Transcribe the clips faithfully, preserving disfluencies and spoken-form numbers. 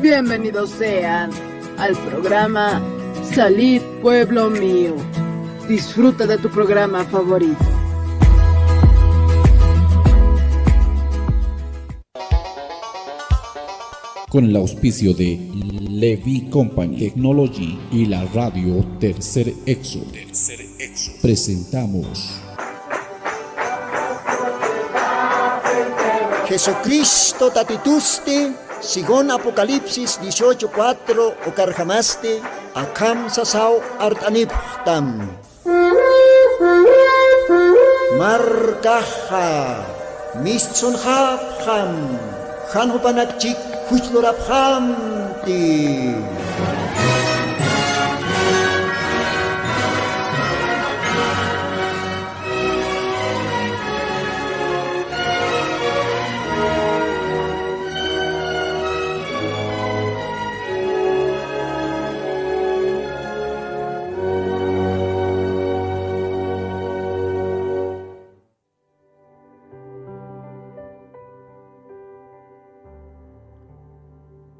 Bienvenidos sean al programa Salid Pueblo Mío. Disfruta de tu programa favorito. Con el auspicio de Levi Company Technology y la radio Tercer Exo, presentamos Jesucristo tatitusti, según Apocalipsis dieciocho cuatro, ukarjamasti akham sasaw art'anipxtam. Markaxa mistsunxapxam, jan jupanakchik juchlurapxamti.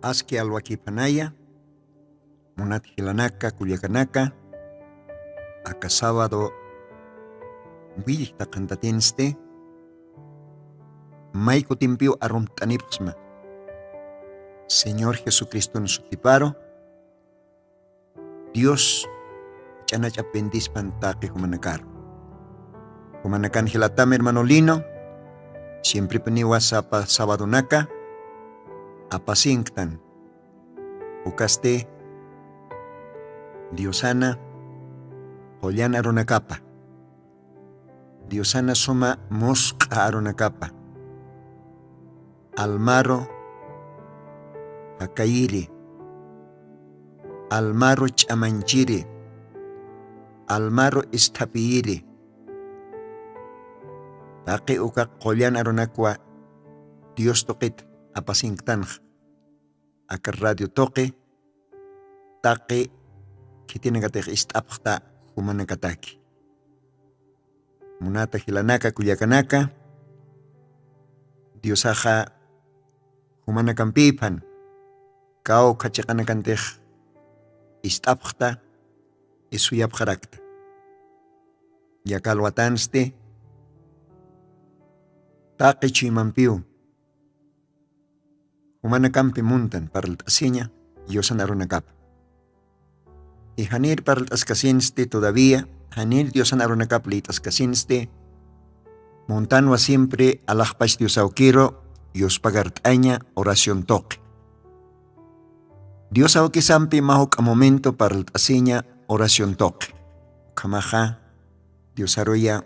Aski alwakipanaya, munat jilanaka, kullakanaka, aka sábado willkta qhantatinsti, may kutimpiw arumt'anipxsma. Señor Jesucriston sutiparu, Dios ch'anach'ap bendispan taqi jumanakaru. Jumanakan jilatam hermano Lino, siemprepuniwa sapa sabadonaka apasinktan. Ukasti Diosana qullan arunakapa, Diosana suma musq'a arunakapa, almaru jakayiri, almaru ch'amañchiri, almaru isthapiyiri, taqi uka qullan arunakwa Dios tuqit apasinktanxa. Aka radio tuqi taqi khitinakatix ist'apxta jumanakataki. Munata jilanaka, kullakanaka, Diosaxa jumanakampïphan kawkha chiqanakantix ist'apxta, suyapxarakta. Yaka alwatansti taqi chuymampiw jumanakampi muntan parlt'asiña Diosan arunakapa. Y janir parlt'askasinsti todavía, janir Diosan arunakap liyt'askasinsti, muntanwa siempre alaxpach Dios awkiru yuspagart'aña oración tuqi. Dios awkisampi mä juk'a momento parlt'asiña oración tuqi. Ukhamaxa Dios aruya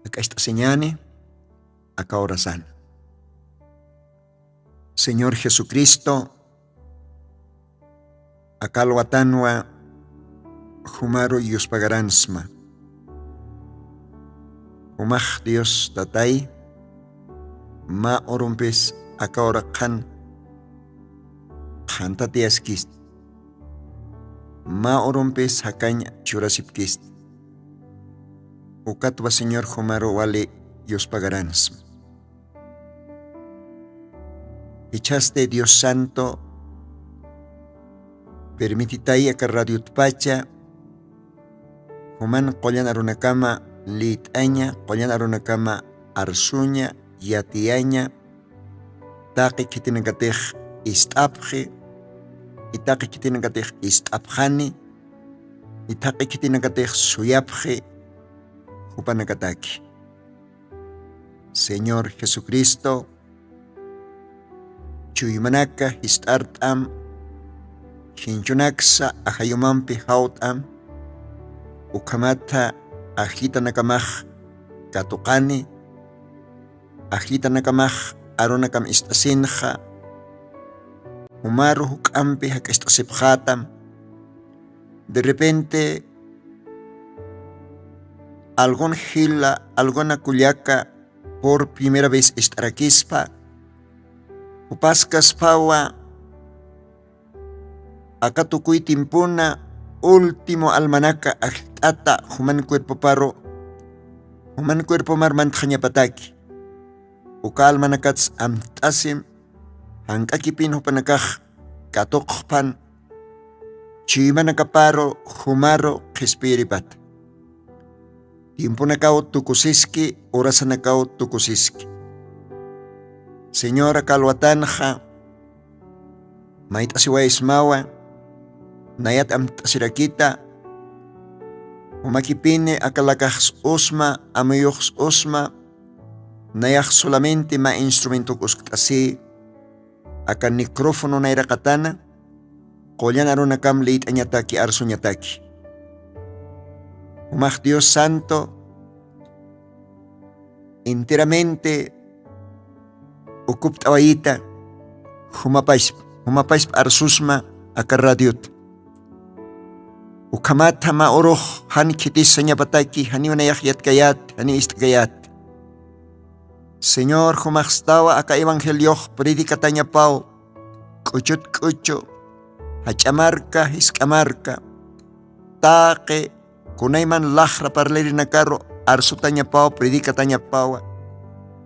jak'acht'asiñani aka horasan. Señor Jesucristo, aka alwatanwa jumaru yuspagaransma. Jumax Dios Tatay, mä urumpis aka uraqhan qhantatiyaskist, mä urumpis jakañ churasipkist. Ukatwa Señor jumaru wali yuspagaransma. Jichhasti Dios Santo, permititay aka radiotpacha juman qullan arunakama liyt'aña, qullan arunakama arsuña, yatiyaña, taqi khitinakatix ist'apxi, y taqi khitinakatix ist'apxani, y taqi khitinakatix suyapxi jupanakataki. Señor Jesucristo, chuymanaka jist'art'am, jinchunaksa ajayumampi jawt'am, ukhamatha ajllitanakamax katuqani, ajllitanakamax arunakam ist'asinxa, jumaru juk'ampi jak'acht'asipxätam. De repente, algún jila, alguna kullaka, por primera vez ist'arakispa, jupaskaspawa, aka tukuy tiempona último almanaka ajllt'ata juman cuerpoparu, juman cuerpomar mantxañapataki. Uka almanakats amtt'asim, jank'akipin jupanakax katuqpan chuymanakaparu jumaru qhispiyiripata. Tiemponakaw tukusiski, horasanakaw tukusiski. Señora kalwatanxa mayt'asiwaysmawa, nayat amt'asirakita umakipini akalakaxs usma amuyuxs usma. Nayax solamente ma instrumentok uskt'asi aka nicrófono nayraqatana qullan arunakam liyt'añataki arsuñataki. Jumax dios santo enteramente ukupt'awayita. Jumapaspa jumapaspa arsusma aka radiota. Ukhamatha mä urux jan khitis sañapataki janiw nayax yatkayäti janiw ist'kayäti. Señor jumaxstawa aka evangeliox predicatañapaw k'uchut k'uchu jach'a marka jisk'a marka taqi kunayman laxra parlarinakaru arsutañapaw predicatañapawa.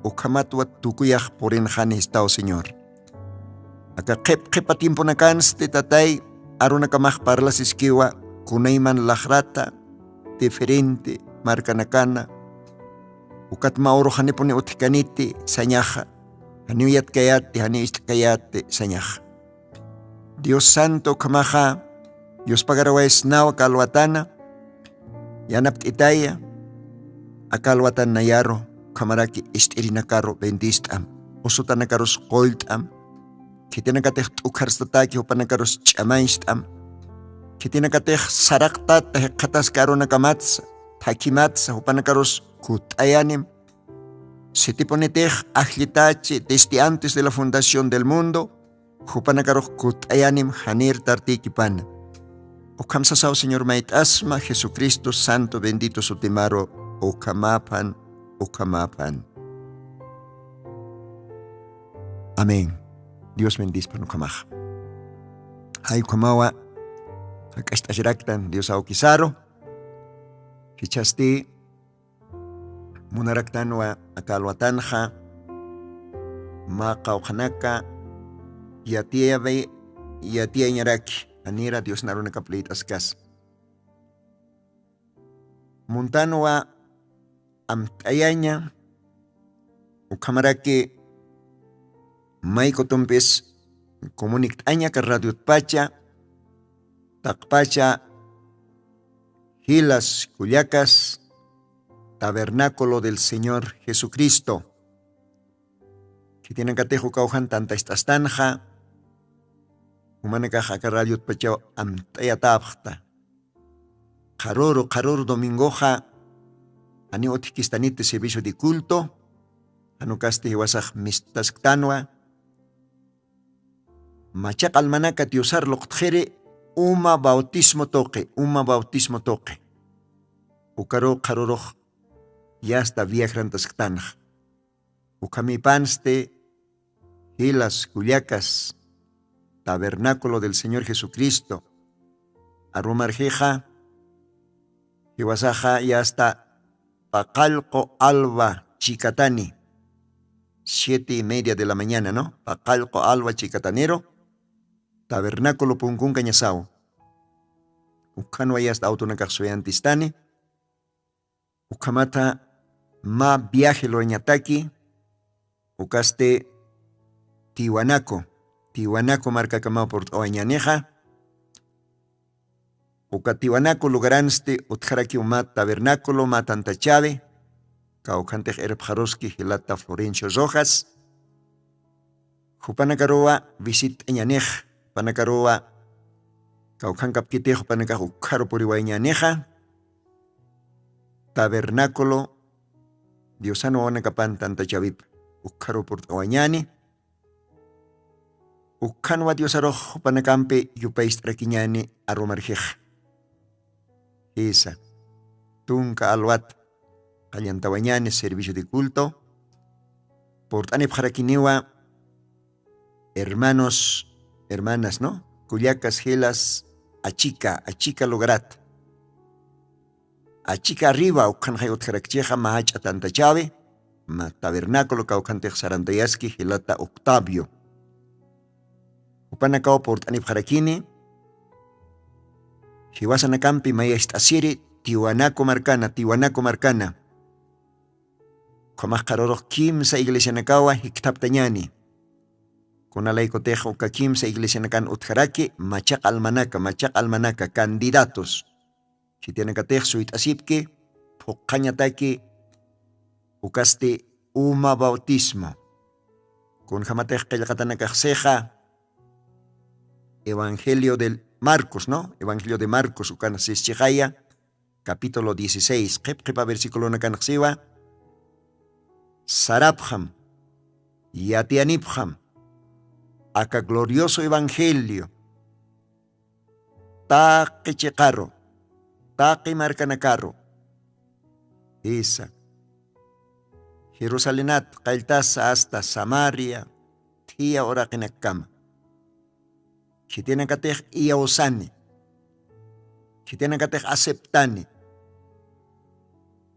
Ukhamatwa tukuyax purinxani jistaw señor. Aka qhip qhipa tiemponakansti tatay arunakamax parlasiskiwa kunayman laxrata diferente markanakana. Ukat mä uruxanipuni utjkaniti sañaxa janiw yatkayäti janiw ist'kayäti sañaxa. Dios santo ukhamaxa yuspagarawayasnaw aka alwatana yanapt'itaya. Aka alwatan nayaru ukhamaraki ist'irinakaru bendist'am usutanakarus qullt'am. Khitinakatix t'ukharstataki jupanakarus ch'amañst'am. Khitinakatix saraqtata jiqhataska arunakamatsa thakhimatsa jupanakarus kutt'ayanim. Sitipunitix ajllitachi desde antes de la fundación del mundo jupanakarux kutt'ayanim janir tartïkipana. Ukham sasaw señor mayt'asma jesucristo santo bendito sutimaru. Ukhamaphan ukhamaphan. Amén. Dios bendispan ukhamaxa. Jay ukhamawa jak'acht'asiraktan dios awkisaru. Jichhasti munaraktanwa aka alwatanxa mä qawqhanaka yatiyawi yatiyañaraki janira diosnarunakap liyt'askas. Muntanwa amt'ayaña ukhamaraki maykutumpis comunikt'aña aka radiotpacha taqpacha jilas kullakas tabernáculo del señor jesucristo. Khitinakatix ukawjan tantast'astanxa jumanakax aka radiotpachaw amt'ayatäpxta. Qharuru qharuru domingoxa janiw utjkistaniti servicio de culto. Janukasti jiwasax mistasktanwa machaq almanaka diosar luqtxiri uma bautismo tuqi uma bautismo tuqi. Ukaruw qharurux yasta viajrantasktanxa. Ukhamipansti jilas kullakas tabernáculo del señor jesucristo arumarjixa jiwasaxa yasta paqallqu alba chikatani siete y media de la mañana no paqallqu alba chikataniru tabernáculo punkunkañasaw. Ukhanwa yasta awtunakax suyantistani. Ukhamatha mä viaje luwañataki ukasti tiwanaku tiwanaku markakamaw purt'awañanixa. Uka tiwanaku lugaransti utjarakiw mä tabernáculo mä tantachawi kawkhantix irpxaruski jilata florencio rojas. Jupanakaruwa visit'añanix jupanakaruwa kawkhankapkitix jupanakax ukkharu puriwayñanixa. Tabernáculo diosan wawanakapan tantachawipa ukkharu purt'awañani. Ukkhanwa diosarux jupanakampi yupayst'rakiñani arumarjixa. Jisa tunka alwat qallantawañani servicio de culto. Purt'anipxarakiniwa hermanos hermanas no kullakas jilas achika achika lograt. Achika arriba ukhanxay utjarakchixa mä jach'a tantachawi mä tabernáculo kawkhantix sarantayaski jilata octavio. Jupanakaw purt'anipxarakini jiwasanakampi mayacht'asiri tiwanaku markana tiwanaku markana. Ukhamaq qarurux kimsa iglesianakawa jikthaptañani. Kunalaykutix uka kimsa iglesianakan utjaraki machaq almanaka machaq almanaka candidatos. Khitianakatix suyt'asipki phuqhañataki ukasti uma bautismo. Kunjamatix qillqatanakaxsixa evangelio de marcos no evangelio de marcos ukan sischixaya capítulo dieciséis qhip qhipa versiculonakanxsiwa. Sarapxam yatiyanipxam aka glorioso evangelio taqi chiqaru taqi markanakaru isa jerusalenat qalltasa asta samaria thiya uraqinakkama. Khitinakatix iyawsani khitinakatix aceptani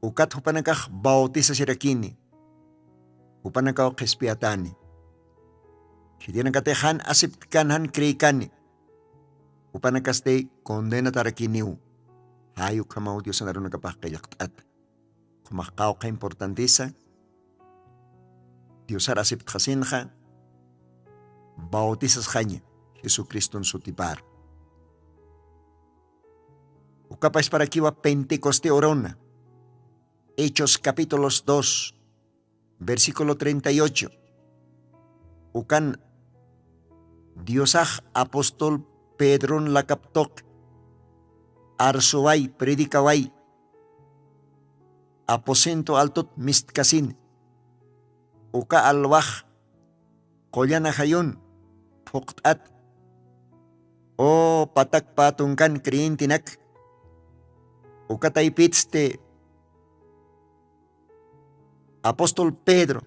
ukat jupanakax bautisasirakini. Jupanakaw qhispiyatani khitinakatix jan aceptkan jan creekani. Jupanakasti condenatarakiniw jay ukhamaw diosan arunakapax qillqt'ata. Ukhamax qawqha importantisa diosar aceptxasinxa bautisasxaña jesucriston sutipar. Ukapashparakiwa pentecoste uruna hechos capítulos dos versículo treinta y ocho. Ukan diosax apostol pedron lakaptuq arsuway predikaway aposento altut mistkasin uka alwax qullan ajayun phuqt'at o patakpa tunkan creyentinak. Uka taypitsti apostol pedro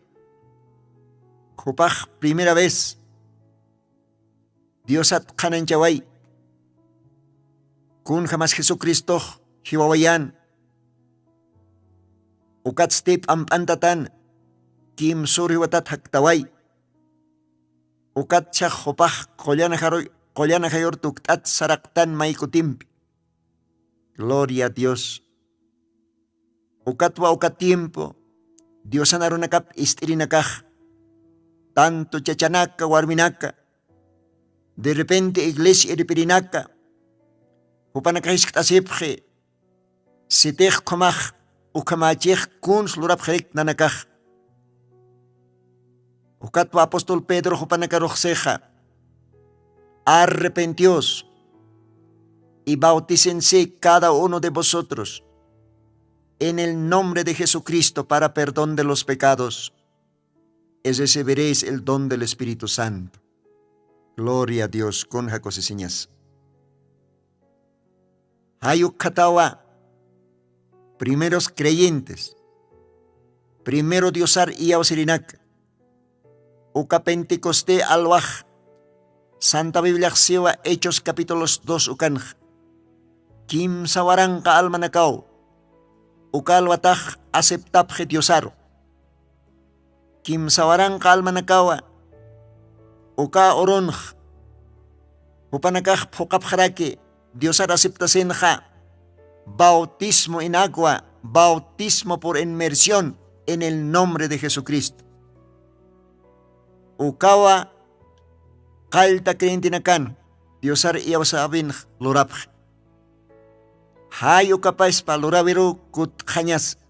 jupax primera vez diosat qhanañchaway kunjamas jesucristox jiwawayan. Ukatsti p'amp'antatan kimsur jiwatat jaktaway. Ukatchax jupax qullan ajayur tukt'at saraqtan maykutimpi. Gloria a dios. Ukatwa uka tiempo diosan arunakap ist'irinakax tanto chachanaka warminaka derrepente iglesia irpirinaka jupanakax iskt'asipxi sitix ukhamax ukhamachix kuns lurapxirikta nanakax. Ukatwa apostol pedro jupanakaruxsixa arrepentios y bauticense cada uno de vosotros en el nombre de jesucristo para perdón de los pecados y recibiréis el don del espíritu santo. Gloria a dios kun jakusisiñas. Jay ukkhatawa primeros creyentes primero diosar iyawsirinaka uka pentecoste alwax santa bibliaxsiwa hechos capítulos dos ukanxa kimsa waranqa almanakaw uka alwatax aceptapxi diosaru. Kimsa waranqa almanakawa uka urunx jupanakax phuqapxaraki diosar aceptasinxa bautismo inakwa bautismo por inmersión en el nombre de jesucristo. Ukawa qallta creyentinakan diosar iyawsawinx lurapxi. Jay ukapaspa lurawiru kutqhañas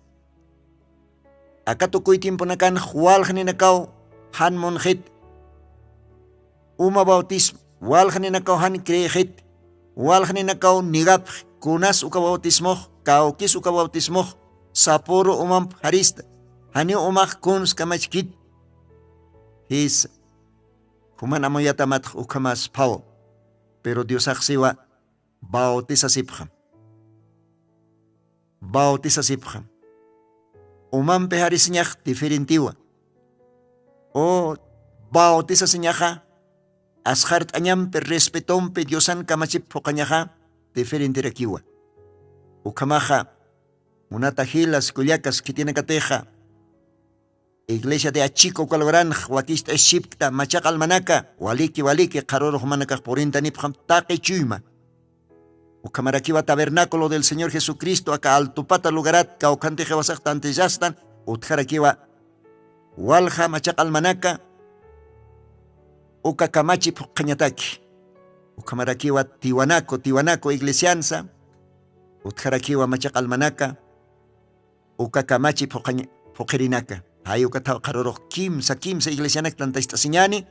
aka tukuy tiemponakanx waljninakaw jan munxit uma bautismo waljninakaw jan creexit waljninakaw nigapxi kunas uka bautismox kawkis uka bautismox sapuru umamp jarista janiw umax kuns kamachkit. Jisa juman amuyatamatx ukhamas phaw pero diosaxsiwa bautisasipxam bautisasipxam. Umampi jarisiñax diferentiwa o bautisasiñaxa asxart'añampi respetompi diosan kamachip phuqañaxa diferentirakiwa. Ukhamaxa munata jilas kullakas khitinakatixa Iglesia de Achico uka lugaranx wakist'ash shipkta machaq almanaka, waliki waliki qharurux jumanakax purintanipxam taqi chuyma. Ukhamarakiwa tabernáculo del Señor Jesucristo aka altupata lugarat kawkhantixiwasax tantillastan, utjarakiwa walja machaq almanaka uka kamachi phuqhañataki. Ukhamarakiwa tiwanaku tiwanaku iglesiansa, utjarakiwa machaq almanaka uka kamachi phuqañ- phuqirinaka. Jay uka thaw qharurux kimsa kimsa iglesianak tantast'asiñani.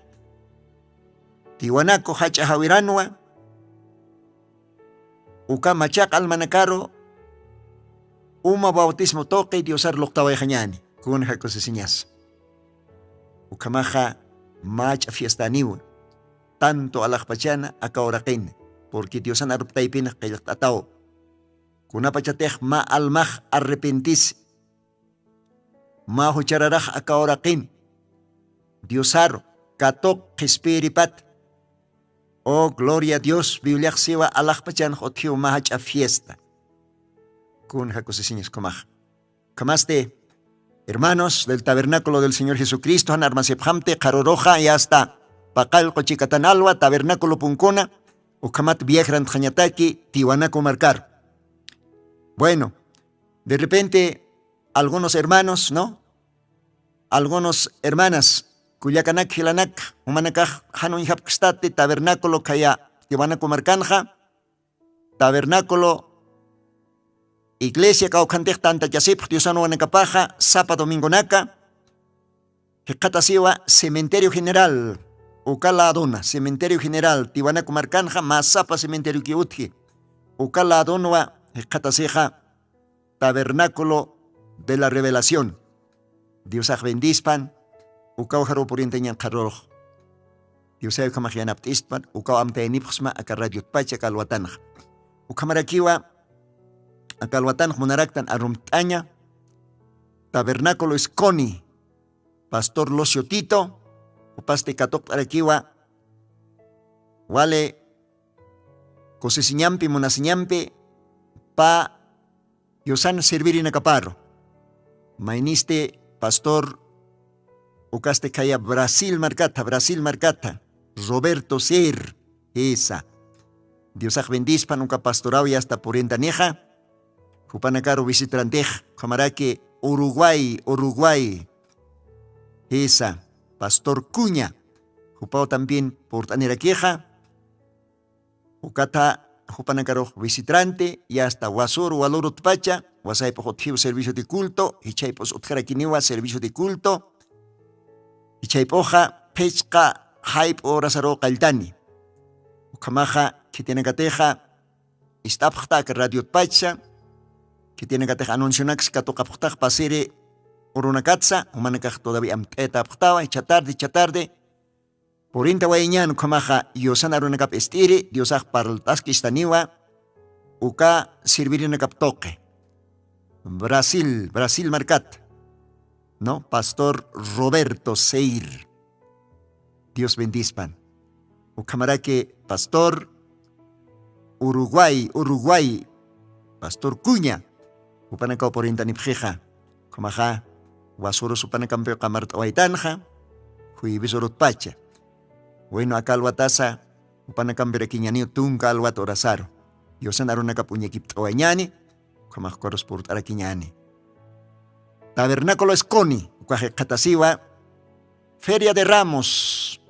Tiwanaku jach'a jawiranwa uka machaq almanakaru uma bautismo tuqi diosar luqtawayxañani. Kun jakusisiñas ukhamaxa mach'a fiestaniwa. Tanto alaxpachana aka uraqina purqui diosan aruptaypinax qillqt'ataw. Kunapachatix mä almax arrepentisi mä juchararax aka uraqin diosaru katuq qhispiyiripat. O gloria a dios bibliaxsiwa alaxpachanx utjiw mä jach'a fiesta. Kun jakusisiñas kumax. Ukhamasti hermanos del tabernáculo del señor jesucristo jan armasipxamti qharuruxa yasta paqallqu chikatan alwa tabernáculo punkuna ukhamat viajerantxañataki tiwanaku markaru. Bueno, de repente algunos hermanos no, algunos hermanas kullakanak jilanak jumanakax jan uñjapkstati tabernáculo khaya tiwanaku markanxa tabernáculo iglesia kawkhantix tantachasipx diosan wanakapaxa sapa domingonaka. Jikxatasiwa cementerio general uka ladona cementerio general tiwanaku markanxa mä sapa cementerioki utji. Uka ladonwa jikxatasixa tabernáculo de la revelación. Diosax bendispan. Ukaw jaruw purintañan qharurux diosay ukhamax yanapt'istpan ukaw amtayanipxsma aka radiotpacha aka alwatanxa. Ukhamarakiwa aka alwatanx munaraktan arumt'aña tabernáculo esconi pastor lucio tito jupasti katuqt'arakiwa. Wali kusisiñampi munasiñampi pä yusan servirinakaparu. Maynisti pastor ukasti khaya brasil markatha brasil markatha roberto ser. Jisa diosax bendispan uka pastoraw yasta purintanixa. Jupanakaru visitrantix ukhamaraki uruguay uruguay. Jisa pastor kuña jupaw también purt'anirakixa. Ukatha jupanakarux visitranti yasta wasuru walurutpacha wasaypux utjiw servicio de culto jichhayp'us utjarakiniwa servicio de culto. Jichhayp'uxa phichqa jayp'u horasaruw qalltani. Ukhamaxa khitinakatixa ist'apxta aka radiotpacha khitinakatix anuncionaksa katuqapxtax pasiri urunakatsa jumanakax todavía amt'ayatapxtawa jichha tarde jichha tarde. Purinta wayañän ukhamaxa yusan arunakap ist'iri diosax parlt'askistaniwa uka sirvirinakap tuqi brasil brasil markat no pastor roberto seir. Dios bendispan ukhamaraki pastor uruguay uruguay pastor kuña jupanakaw purintanipxixa. Ukhamaxa wasurus jupanakampiw qamart'awaytanxa juivis urutpacha. Wino aka alwatasa jupanakampirakiñaniw tunka alwat urasaru yusan arunakap uñakipt'awañani. Ukhamax kuruspurt'arakiñani tabernáculo esconi ukax iqhatasiwa feria de ramos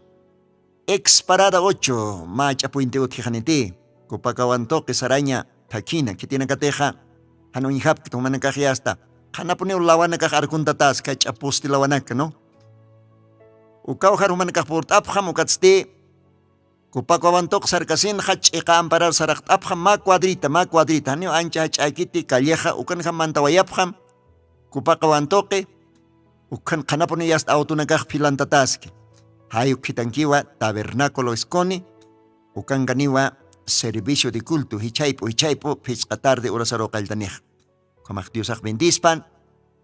ex parada ocho mä ch'apuynti utjixaniti kupakawan tuqi saraña thakhina khitinakatixa jan uñjapkta jumanakax yasta qhanapuniw lawanakax arkuntatas kach'a pusti lawanaka no. Ukaw jar jumanakax purt'apxam ukatsti kupakawan tuq sarkasinxa ch'iqa amparar saraqt'apxam mä cuadrita mä cuadrita janiw ancha jach'äkiti callexa ukanjam mantawayapxam. Kupakawan tuqi ukhan qhanapuni yasta awtunakax philantataski. Jay ukhitankiwa tabernáculo esconi ukankaniwa servicio de culto jichhayp'u jichhayp'u phichqa tarde urasaruw qalltanixa. Ukhamax diosax bendispan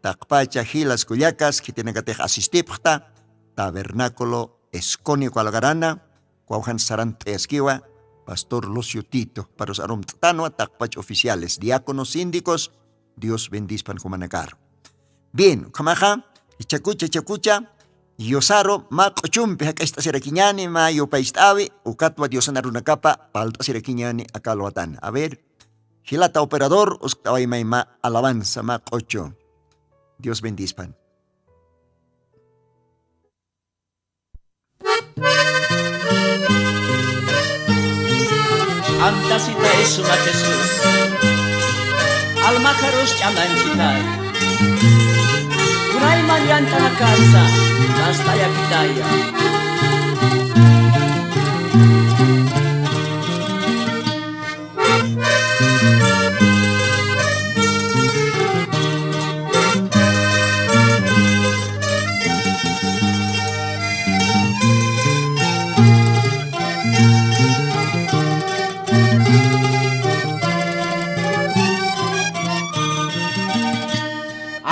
taqpacha jilas kullakas khitinakatix asistipxta tabernáculo esconi ukalgarana. Kwawjan sarant'ayaskiwa pastor lucio tito parus arumt'tanwa taqpach oficiales diáconos síndicos. Dios bendispan jumanakaru. Bien ukhamaxa Ichakucha, ichakucha, yusaru mä q'uchumpi jak'acht'asirakiñäni, mä yupaycht'äwi, ukatwa Diosan arunakapa palt'asirakiñäni aka alwatana. A ver, jilata operador, uskt'away mä alabanza, mä q'uchu. Dios bendispan. Amtasitay suma Jesús, almakarus ch'amanchitay. Kunayman yant'anakatsa, basta llakitaya.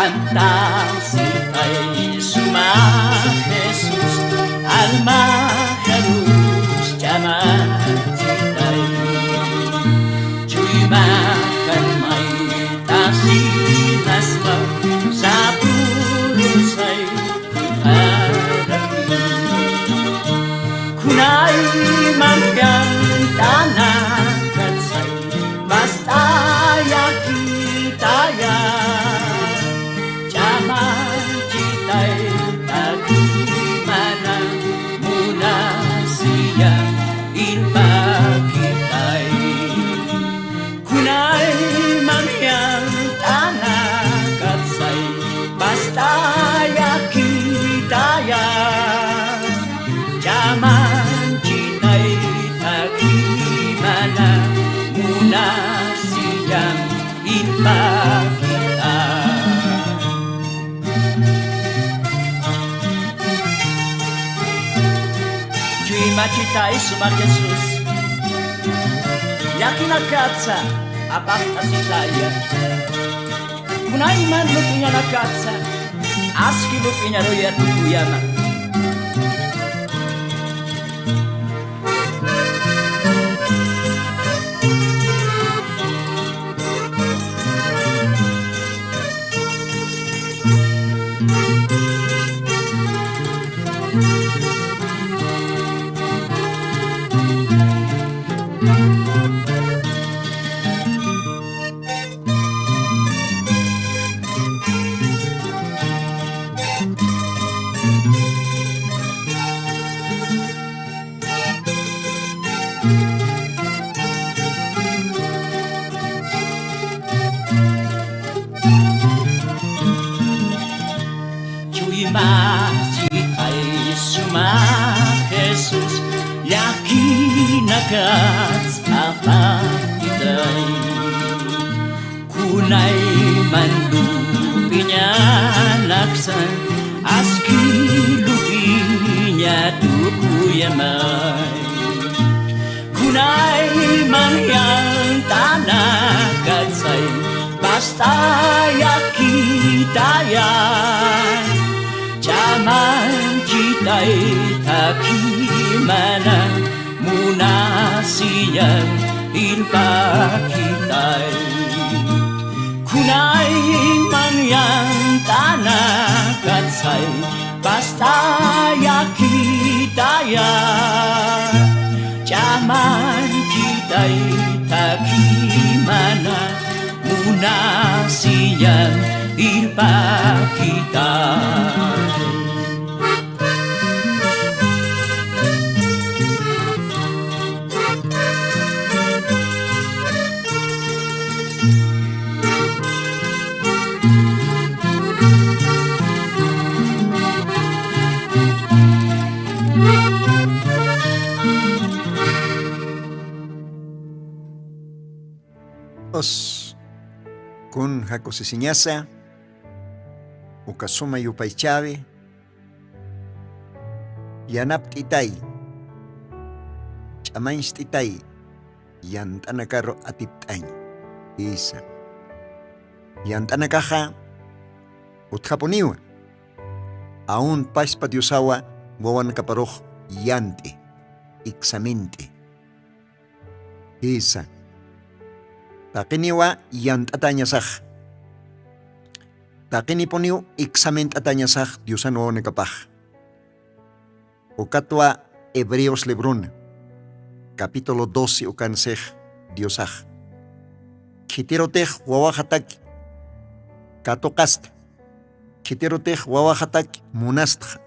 Amtasitay suma Jesús, almakarus ch'amanchitay. Chuymakan mayt'asinasma sapurusay. Kunayman yant'anakatsay, basta llakitaya. Ch'amanchitay, takimana, munasiya, irpakitay. Kunayman yant'anakatsay, basta llakitaya. Ch'amanchitay, takimana, munasiya, irpakitay. Chuymachitay suma Jesús, llakinakatsa apaqt'asitaya. Kunayman lup'iñanakatsa, aski lup'iñaruya tukuyama. Chuymachi ay suma Jesús, llakinakats apakitay. Kunayman lup'iñanaksa, aski lup'iña tukuyamay. Kunayman yant'anakatsay, basta llakitaya. Ch'amanchitay, takimana, munasiñan irpakitay. Kunayman yant'anakatsay, basta llakitaya. Ch'amanchitay, takimana, munasiñan irpakitay. Us, kunja kusisiñasa uka suma yupaychäwi, yanapt'itay, ch'amañcht'itay, yant'anakaru atipt'añ. Isa. Yant'anakaxa utjapuniwa. Aun paspa Diosawa wawanakaparux yant'i, iksamint'i. Isa. Taqiniwa yant'atañasax. Taqinipuniw exament'atañasax diosan wawanakapax. Ukatwa hebreos libruna capítulo doce ukansix diosax khitirutix wawaxataki katuqasta, khitirutix wawaxataki munastxa,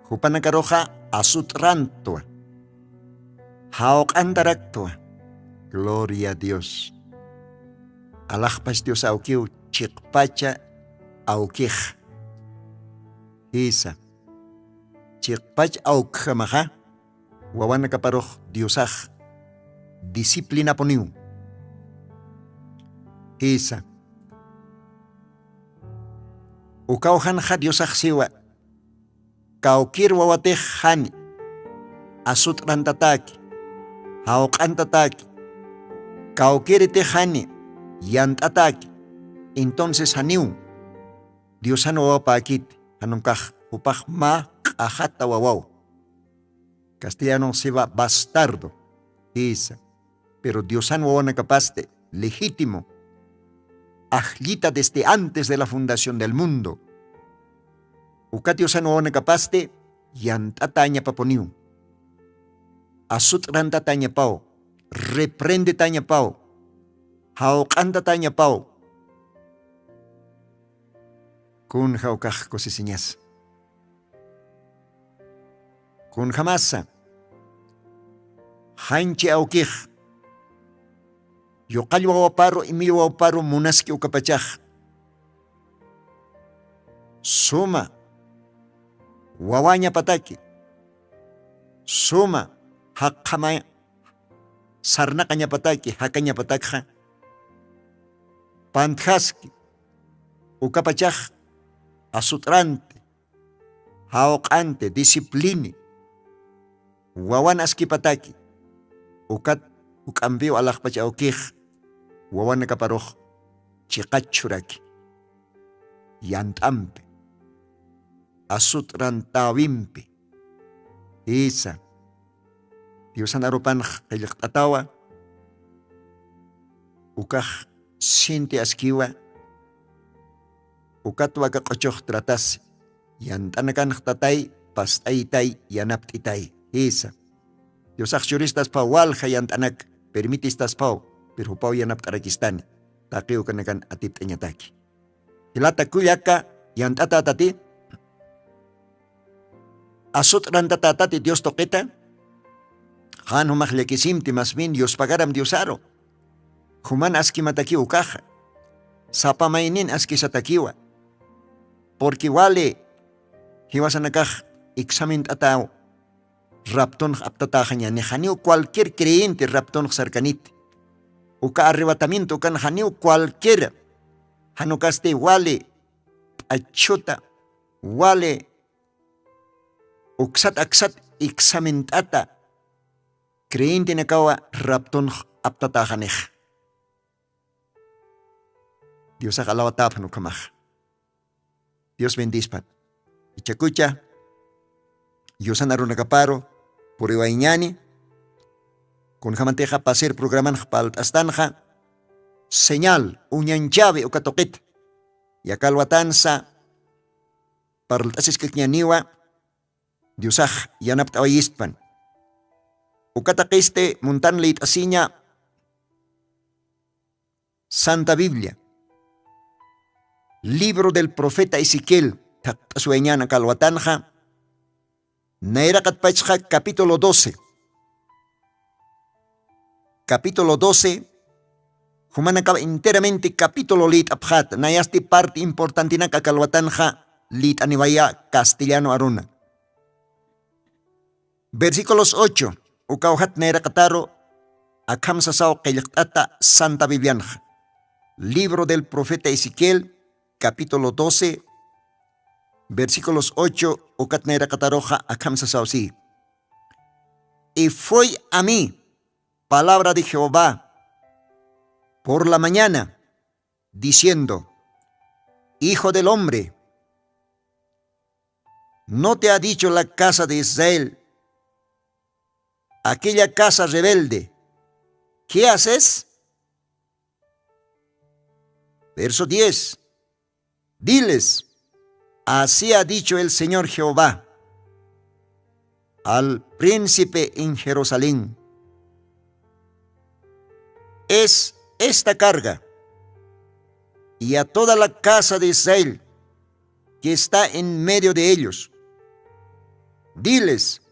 jupanakaruxa asut'rantwa, jawq'antaraktwa. Gloria a dios. Alaxpach dios awkiw chiqpacha awkix. Jisa. Chiqpach awkjamaxa wawanakaparux diosax disciplinapuniw. Jisa. Ukawjanxa diosax siwa, kawkir wawatix jani asut'rantataki, jawq'antataki, kawkiritix jani yant'ataki, entonces janiw diosan wawapäkiti, janunkax jupax mä q'axata wawaw. Castellanonx siwa bastardo. Jisa. Pero diosan wawanakapasti legítimo, ajllita desde antes de la fundación del mundo. Uka diosan wawanakapasti yant'atañapapuniw, asut'rantatañapaw, reprendetañapaw, jawq'antatañapaw. Kunja ukax kusisiñasa? Kunjamasa? Janchi awkix yuqall wawaparu imill wawaparu munaski ukapachax suma wawañapataki, suma jaqjama sarnaqañapataki jakañapatakxa pantjaski. Ukapachax asut'ranti, jawq'anti, disciplini, wawan askipataki. Ukat juk'ampiw alaxpach awkix wawanakaparux chiqach churaki, yant'ampi, asut'rantäwimpi. Jisa. Diosan arupanx qillqt'atawa. Ukax sinti askiwa. Ukatwa aka q'uchux tratasi, yant'anakanx tatay, past'aytay, yanapt'itay. Jisa. Diosax churistasphaw walja yant'anak, permitistasphaw, pero jupaw yanapt'arakistani. Taqi ukanakan atipt'añataki. Jilata kullaka, yant'atätati asut'rantatätati dios tuqita? Jan jumax llakisimti mas bien yuspagaram diosaru. Juman askimatakiw ukaxa, sapa maynin askisatakiwa. Purqui wali jiwasanakax exament'ataw, raptunx aptatäxañani janiw cualquier creyente raptunx sarkaniti. Uka arrebatamiento ukan janiw cualquiera, janukasti wali p'achhuta, wali uksat aksat exament'ata creyentenakawa raptunx aptatäxanixa. Diosax alawatäpxan ukhamaxa. Dios bendispan. Ichakucha yusan arunakaparu puriwayñani. Kunjämantixa pasir programanx parlt'astanxa señal uñanchawi uka tuqita, yakalwatansa parlt'asiskakñaniwa. Diosax yanapt'awayistpan. Ukataqisti muntan lït'asiña santa biblia, libro del profeta ezequiel thaqt'aswayañana kalwatanxa. Nayraqatpachxa capítulo doce, capítulo doce. Jumanakaw enteramente capítulo lït'apxata nayasti parti importantinaka kalwatanxa. Lït'aniwaya castellano aruna. Versículos ocho, ukawjat nayraqataru akham sasaw qillqt'ata santa biblianxa. Libro del profeta ezequiel, capítulo doce, versículos ocho, ukat nayraqataruxa akham sasaw si. Y fue a mí palabra de jehová por la mañana, diciendo, hijo del hombre, ¿no te ha dicho la casa de israel, aquella casa rebelde, qué haces? Verso diez. Diles: así ha dicho el Señor Jehová al príncipe en Jerusalén: es esta carga, y a toda la casa de Israel que está en medio de ellos. Diles: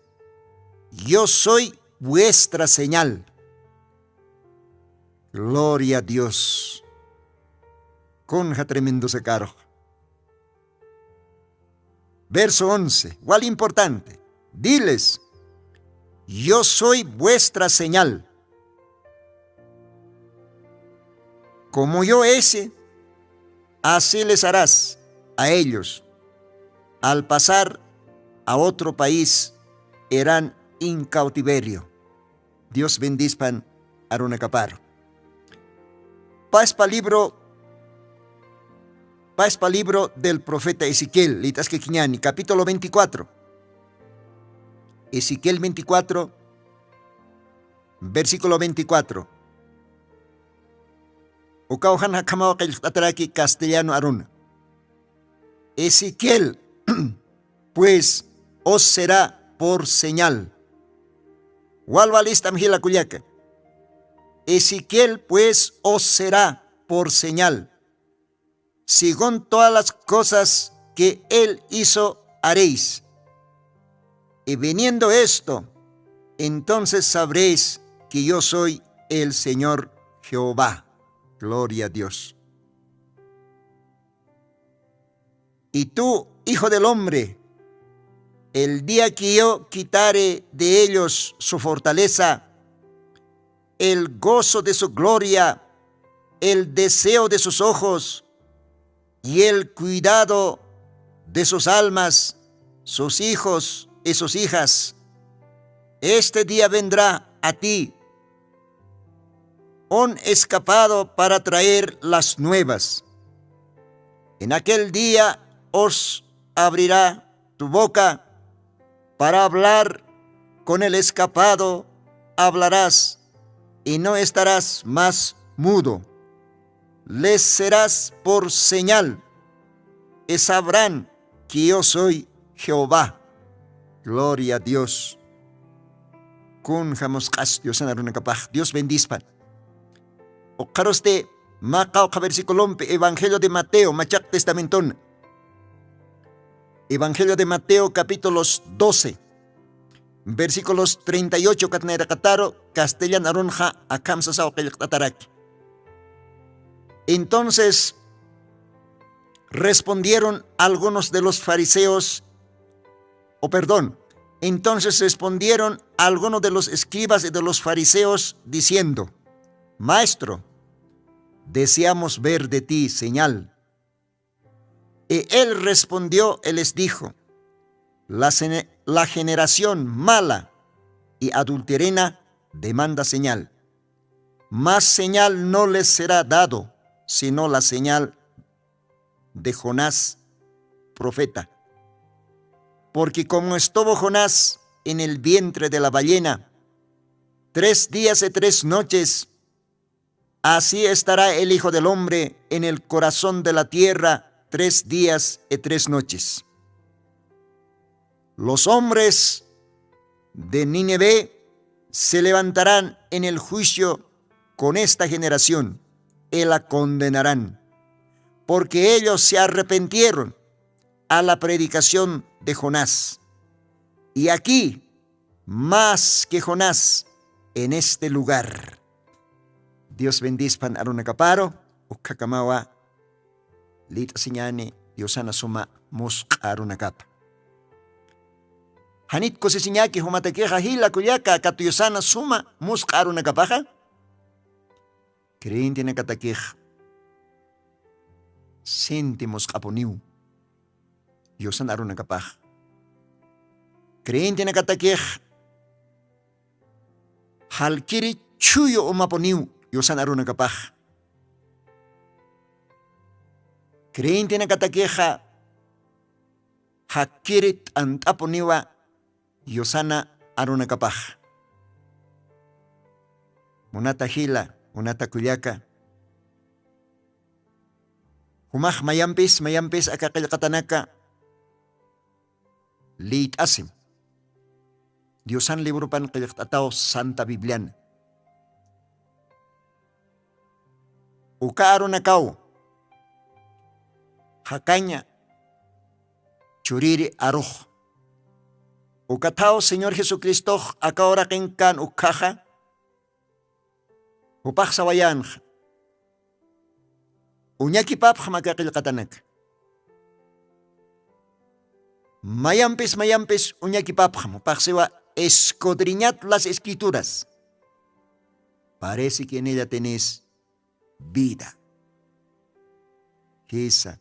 yo soy vuestra señal. Gloria a Dios. Kunja tremendo secaroja. Verso once, igual importante. Diles: yo soy vuestra señal. Como yo ese, así les harás a ellos. Al pasar a otro país, eran en cautiverio. Dios bendispan arunakaparu. Paspa libro, paspa libro del profeta Ezequiel, lit'askakiñani, capítulo veinticuatro. Ezequiel veinticuatro, versículo veinticuatro. Ukaw jan jakhamaw qillqt'ataraki castellano aruna. Ezequiel, pues, os será por señal. Walwalistam jila kullaka. Ezequiel, pues, os será por señal, según todas las cosas que él hizo, haréis. Y viniendo esto, entonces sabréis que yo soy el Señor Jehová. Gloria a Dios. Y tú, hijo del hombre, el día que yo quitare de ellos su fortaleza, el gozo de su gloria, el deseo de sus ojos y el cuidado de sus almas, sus hijos y sus hijas, este día vendrá a ti un escapado para traer las nuevas. En aquel día os abrirá tu boca para hablar, con el escapado hablarás, y no estarás más mudo. Les serás por señal, y sabrán que yo soy Jehová. Gloria a Dios. Kunja musq'as Diosan arunakapax. Dios bendispan. Ukxarusti mä qawqha versiculompi Evangelio de Mateo, Machaq Testamentona. Evangelio de Mateo, capítulos doce, versículos treinta y ocho katnayraqataru, castellan arunxa akham sasaw qillqt'ataraki. Entonces respondieron algunos de los fariseos, o perdón, entonces respondieron algunos de los escribas y de los fariseos diciendo: Maestro, deseamos ver de ti señal. Y él respondió y les dijo: la, la generación mala y adulterina demanda señal. Más señal no les será dado, sino la señal de Jonás, profeta. Porque como estuvo Jonás en el vientre de la ballena tres días y tres noches, así estará el Hijo del Hombre en el corazón de la tierra tres días y tres noches. Los hombres de Nínive se levantarán en el juicio con esta generación y la condenarán, porque ellos se arrepentieron a la predicación de Jonás. Y aquí, más que Jonás, en este lugar. Dios bendispan arunakaparo, ukhakamawa lit'asiñani Diosana suma musq'a arunakapa. Janit kusisiñaki jumatakixa jila kullaka aka Diosana suma musq'a arunakapaxa. Creyentenakatakix sinti musq'apuniw Diosan arunakapax. Creyentenakatakix jalkiri chhuyu umapuniw Diosan arunakapax. Creyentenakatakixa jakkiri t'ant'apuniwa Diosana arunakapax. Munata jila, munata kullaka, Jumax mayampis mayampis aka qillqatanaka liyt'asim. Diosan librupan qillqt'ataw santa bibliana. Uka arunakaw jakaña churiri arux. Ukathaw señor jesucristox aka uraqin kan ukkhaxa jupax sawayänxa. Uñakipapxam aka qillqatanaka. Mayampis mayampis uñakipapxam jupaxsiwa escudriñat las escrituras. Parece que en ella tenis vida. Jisa.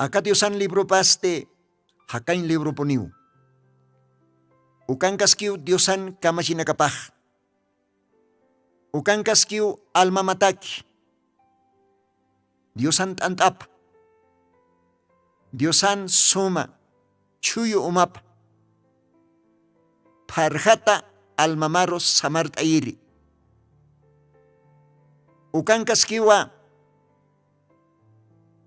Aka diosan libropasti jakañ libropuniw. Ukankaskiw diosan kamachinakapax. Ukankaskiw almamataki diosan t'ant'apa diosan suma chhuyu umapa pharjata almamaru samart'ayiri. Ukankaskiwa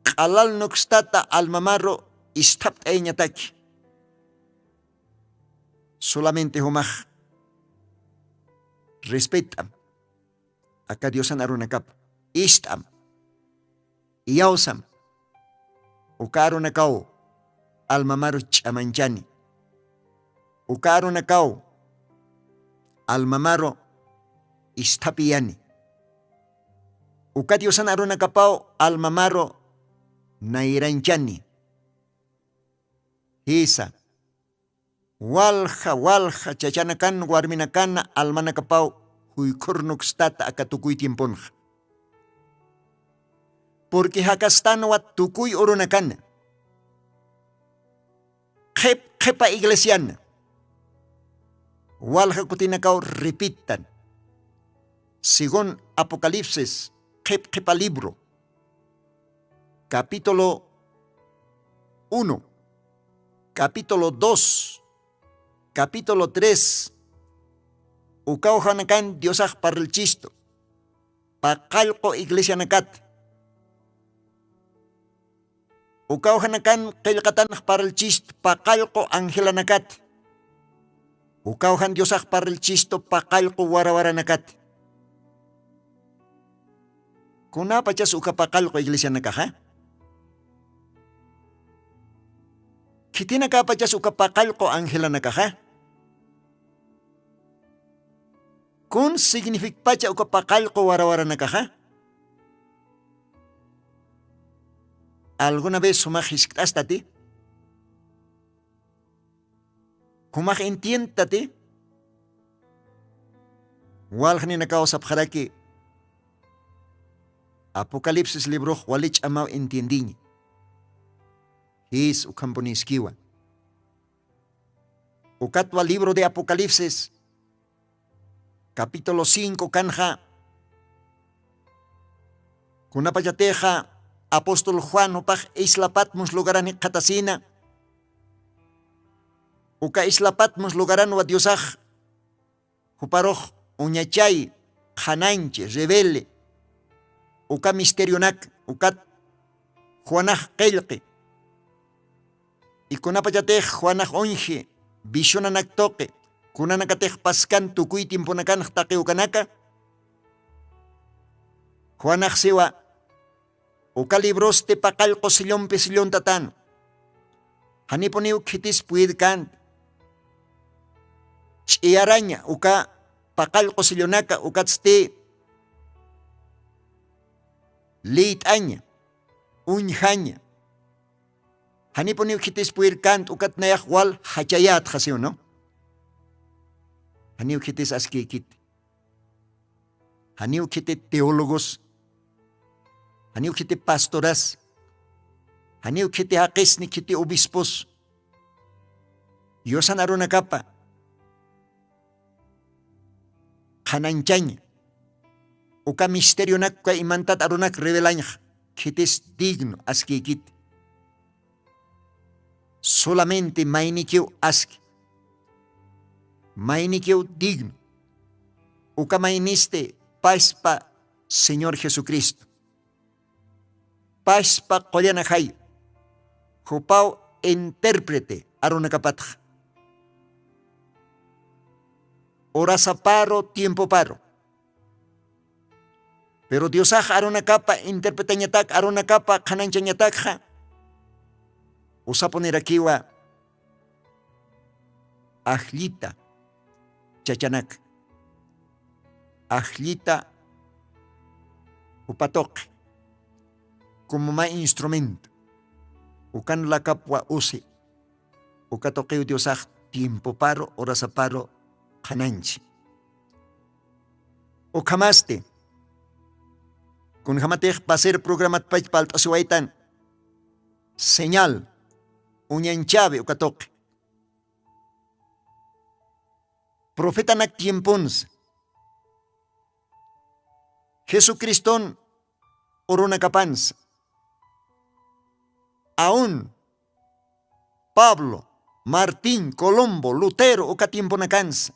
q'alal nukstata almamaru isthapt'ayañataki. Solamente jumax respet'am aka diosan arunakapa ist'am iyawsam. Uka arunakaw almamaru ch'amanchani. Uka arunakaw almamaru isthapiyani. Uka diosan arunakapaw almamaru nayranchani. Jisa. Walja walja chachanakan warminakan almanakapaw juykhur nukstata aka tukuy tiemponxa. Purqui jakastanwa tukuy urunakana qhip qhipa iglesiana. Walja kutinakaw repitan según apocalipsis qhip qhipa libro capítulo uno, capítulo dos, capítulo tres. Ukawjanakan diosax parlchistu paqallqu iglesianakat. Ukawjanakan qillqatanax parlchist paqallqu angelanakat. Ukawjan diosax parlchistu paqallqu warawaranakat. Kunapachas uka paqallqu iglesianakaxa khitinakapachas uka paqallqu angelanakaxa. Kun significpacha uka paqallqu warawaranakaxa? Alguna vez sumax jiskt'astati? Jumax entiendtati? Walxninakaw sapxaraki apocalipsis librox wali ch'amaw entiendiña. Jis ukhampuniskiwa. Ukatwa libro de apocalipsis capítulo cinco kanxa kunapachatixa apóstol juan jupax isla patmos lugaran jikxatasina. Uka isla patmos lugaranwa diosax juparux uñachay qhananchi revele uka misterionak ukat juanax qillqi. Ikunapachatix juanax uñji visionanak tuqi kunanakatix paskan tukuy tiemponakanx taqiwkanaka. Juanax siwa uka librosti paqallqu sillumpi silluntatan. Janipuniw khitis puydkant ch'iyaraña uka paqallqu sillunaka ukatsti liyt'aña uñjaña. Janipuniw khitis puyrkant ukat nayax wal jachayätxa siwnu? Janiw khitis askïkiti. Janiw khitit teólogos, janiw khiti pastoras, janiw khiti jaqisni khiti obispos yusan arunakapa qhananchaña uka misterionak uka imantat arunak revelañxa khitis digno askïkiti. Solamente maynikiw aski maynikiw digno. Uka maynisti paspa Señor Jesucristo. Paspa qullan ajay, jupaw intérprete arunakapatxa. Horasaparu, tiempoparu. Pero diosax arunakapa intérpretañatak, arunakapa qhanañchañatakxa usapunirakiwa ajllita chachanak, ajllita jupatuqi, como mä instrumento. Ukan lakapwa usi. Uka tuqiw diosax tiempoparu, horasaparu qhanañchi. Ukhamasti, kunjamatix pasir programatpach palt'asiwaytan señal uñanchawi uka tuqi. Profetanak tiemponsa jesucriston urunakapansa, aun pablo, martín, colombo, lutero uka tiemponakansa,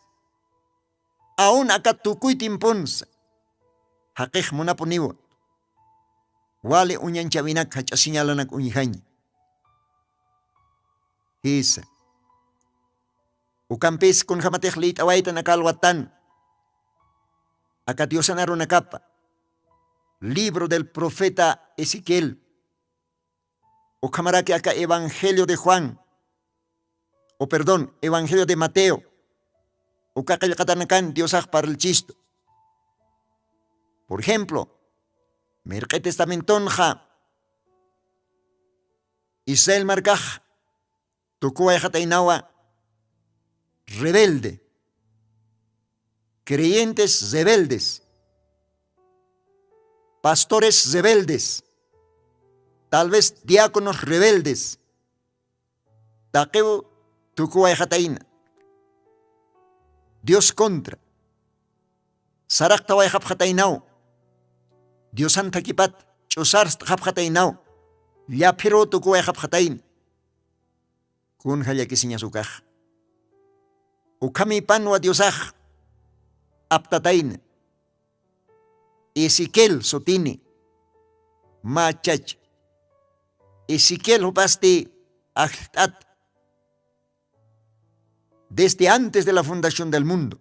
aun aka tukuy tiemponsa jaqix munapuniwa. Wali uñanchawinak jach'a señalanak uñjaña. Jisa. Ukampis kunjamatix lït'awaytan aka alwatan aka diosan arunakapa libro del profeta ezequiel, ukhamaraki aka evangelio de juan, o perdón, evangelio de mateo, uka qillqatanakan diosax parlchistu. Por ejemplo, mirq'i testamentonxa israel markax tukuwayxataynawa rebelde, creyentes rebeldes, pastores rebeldes, tal vez diáconos rebeldes, taqiw tukuwayxatayna dios contra, saraqtawayxapxataynaw diosan thakipat, ch'usarst'xapxataynaw llaphiruw tukuwayxapxatayna. Kunja llakisiñas ukax? Ukhamipanwa diosax aptatayna. Ezequiel sutini, mä chacha. Ezequiel jupasti ajllt'at desde antes de la fundación del mundo.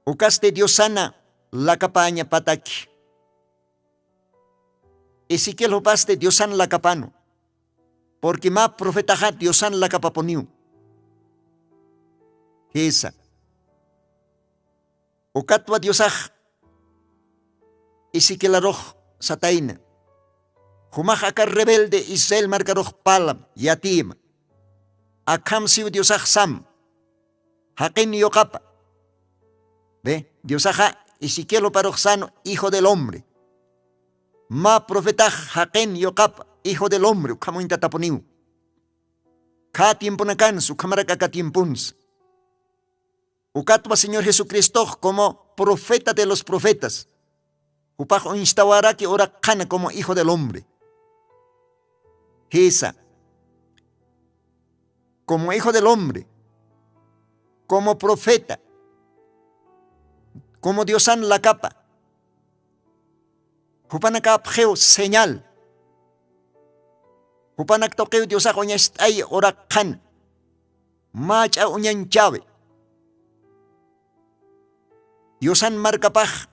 Ukasti diosana lakapañapataki. Ezequiel jupasti diosan lakapanu, purqui mä profetaxa diosan lakapapuniw. Jisa. Ukatwa diosax ezequielarux satayna, jumax aka rebelde israel markarux palam yatiyma. Akham siw diosax sam, jaqin yuqapa. Ve, diosaxa ezequiel juparux sano hijo del hombre, mä profetax jaqin yuqapa hijo del hombre ukhamuñtatapuniw. Khä tiemponakansa ukhamarak aka tiemponsa. Ukatwa señor jesucristox como profeta de los profetas, jupax uñstawaraki uraqkhana como hijo del hombre. Jisa. Como hijo del hombre, como profeta, como diosan lakapa, jupanakapxiw señal. Jupanak tuqiw diosax uñast'ay uraqkhan, mach'a uñanchawi. Yusan markapax,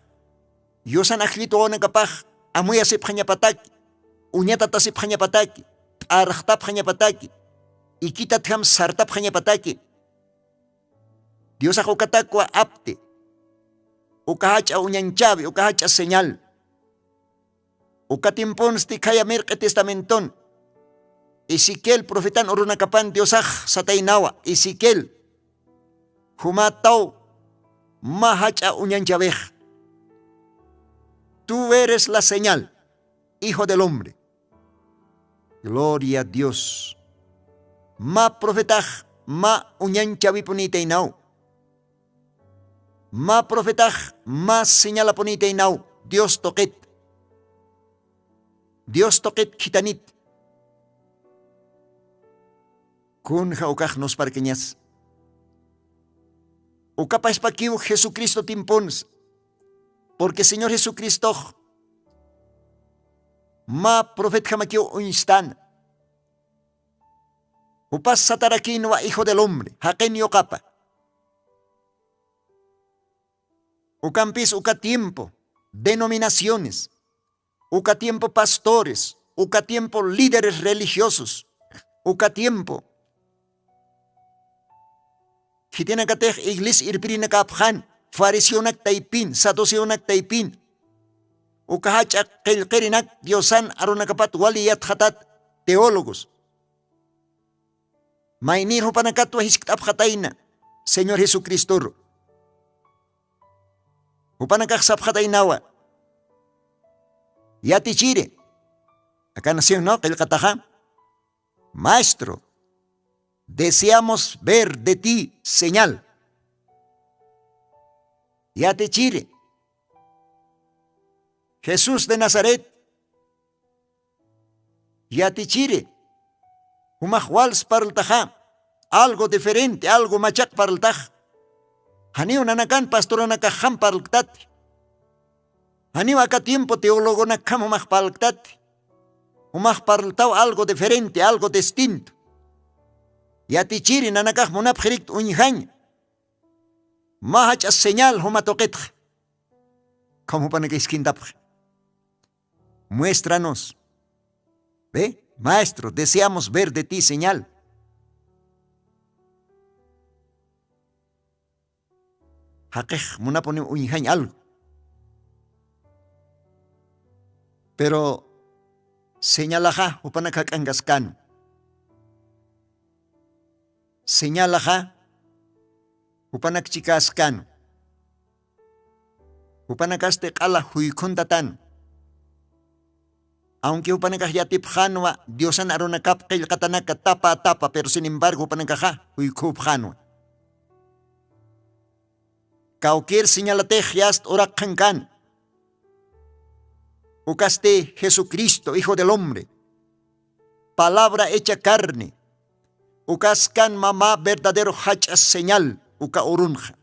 yusan ajllit wawanakapax amuyasipxañapataki, uñatatasipxañapataki, p'arxtapxañapataki, ikitatjam sartapxañapataki. Diosax ukatakwa apti, uka jach'a uñanchawi uka jach'a señal. Uka tiemponsti khaya mirq'i testamenton, ezequiel profetan urunakapan diosax sataynawa, ezequiel, jumataw mä jach'a uñanchawix. Tú eres la señal, hijo del hombre. Gloria a dios. Mä profetax mä uñanchawipunitaynaw. Mä profetax mä señalapunitaynaw. Dios tuqit, dios tuqit khitanit. Kunja ukax nusparkañas? Ukapaspakiw jesucristo timpunsa. Purqui señor jesucristox mä profetjamakiw uñstana. Jupas satarakinwa hijo del hombre jaqin yuqapa. Ukampis uka tiempo denominaciones, uka tiempo pastores, uka tiempo líderes religiosos, uka tiempo khitinakatix iglesia irpirinakapxan, fariseonak taypin, saduceonak taypin, uka jach'a qillqirinak diosan arunakapat wali yatxatat, teólogos. Maynir jupanakatwa jiskt'apxatayna señor jesucristoru. Jupanakax sapxataynawa, yatichiri, akanacion no qillqataxa, maestro, deseamos ver de ti señal. Yatichiri, jesús de nazaret, yatichiri, jumax wals parltaxa, algo diferente algo machaq parltax. Janiw nanakan pastoranakaxjam parlktati. Janiw aka tiempo teologonakjam jumax parlktati. Jumax parltaw algo diferente algo distinto. Yatichiri nanakax munapxirikta uñjaña. Mä jach'a señal juma tuqitxa. Kham jupanaka iskhintapxi. Muéstranos. Ve, maestro, deseamos ver de ti señal. Jaqix munapuniw uñjañ algo. Pero señalaxa jupanak jak'ankaskanwa. Señalaxa jupanak chikaskanwa. Jupanakasti q'ala juykhuntatanwa. Aunque jupanakax yatipxanwa diosan arunakap qillqatanaka tapa tapa pero sin embargo jupanakaxa juykhupxanwa. Kawkir señalatix yast uraqxankan. Ukasti jesucristo hijo del hombre, palabra hecha carne, ukaskan mamä verdadero jach'a señal uka urunxa.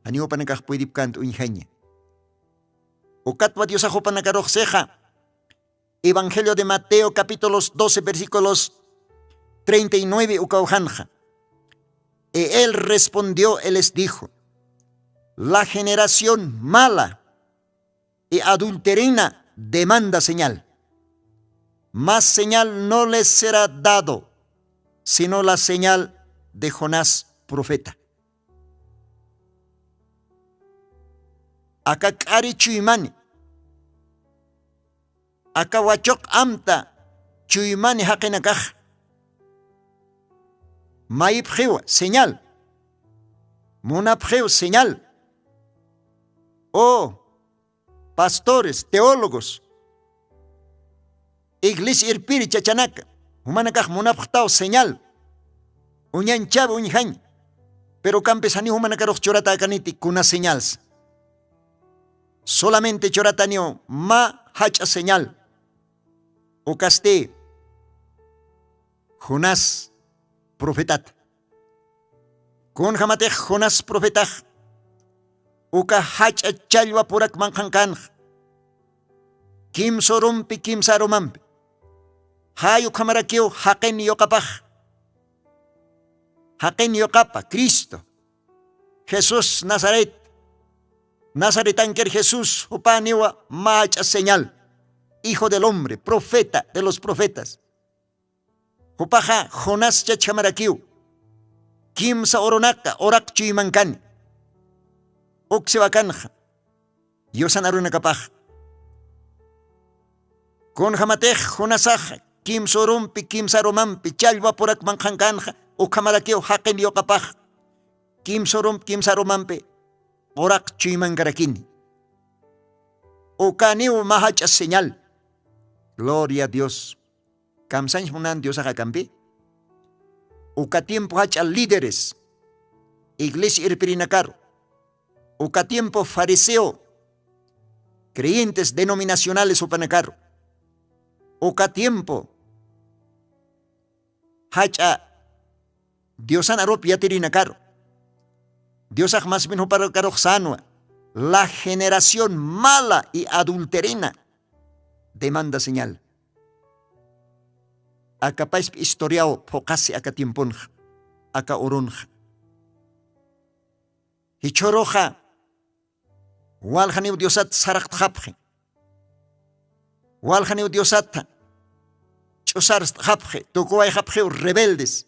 Janiw jupanakax puydipkanta uñjaña. Ukatwa diosax jupanakarux sixa. Evangelio de mateo capítulos doce versículos treinta y nueve ukawjanxa. Y él respondió y les dijo, la generación mala y adulterina demanda señal. Más señal no les será dado sino la señal de jonás profeta. Aka k'ari chuymani, aka wachuq amta chuymani jaqinakax mayipxiwa señal, munapxiw señal. O pastores teólogos, iglesia irpiri chachanaka, jumanakax munapxtaw señal. Uñanchawi uñjañ. Pero ukampis janiw jumanakarux churatäkaniti kuna señals. Solamente churataniw mä jach'a señal. Ukasti jonás profetata. Kunjamatix jonás profetax uka jach'a challwa purak manqhankanxa kimsa urumpi kimsa arumampi. Jay ukhamarakiw jaqin yuqapax. Jaqin yuqapa cristo jesús nazaret. Nazaretankir jesús jupaniwa mä jach'a señal, hijo del hombre profeta de los profetas. Jupaxa jonás chachjamarakiw kimsa urunaka uraq chuymankani. Uksiwakanxa diosan arunakapax. Kunjamatix jonasaxa kimsa urumpi kimsa arumampi challwa purak manqhankanxa ukhamarakiw jaqin yuqapax kimsa urumpi kimsa arumampi uraq chuymankarakini. Ukaniw mä jach'a señal. Gloria a dios. Kamsañs munan diosax akampi. Uka tiempo jach'a líderes iglesia irpirinakaru, uka tiempo fariseo creyentes denominacionales jupanakaru, uka tiempo jach'a diosan arup yatirinakaru, Diosax masmin juparukarux sänwa, la generación mala y adulterina demanda señal. Akapasp historiaw phuqasi aka tiemponxa, aka urunxa. Jichhuruxa waljaniw diosat saraqtxapxi, waljaniw diosat ch'usarstxapxi, tukuwayxapxiw rebeldes.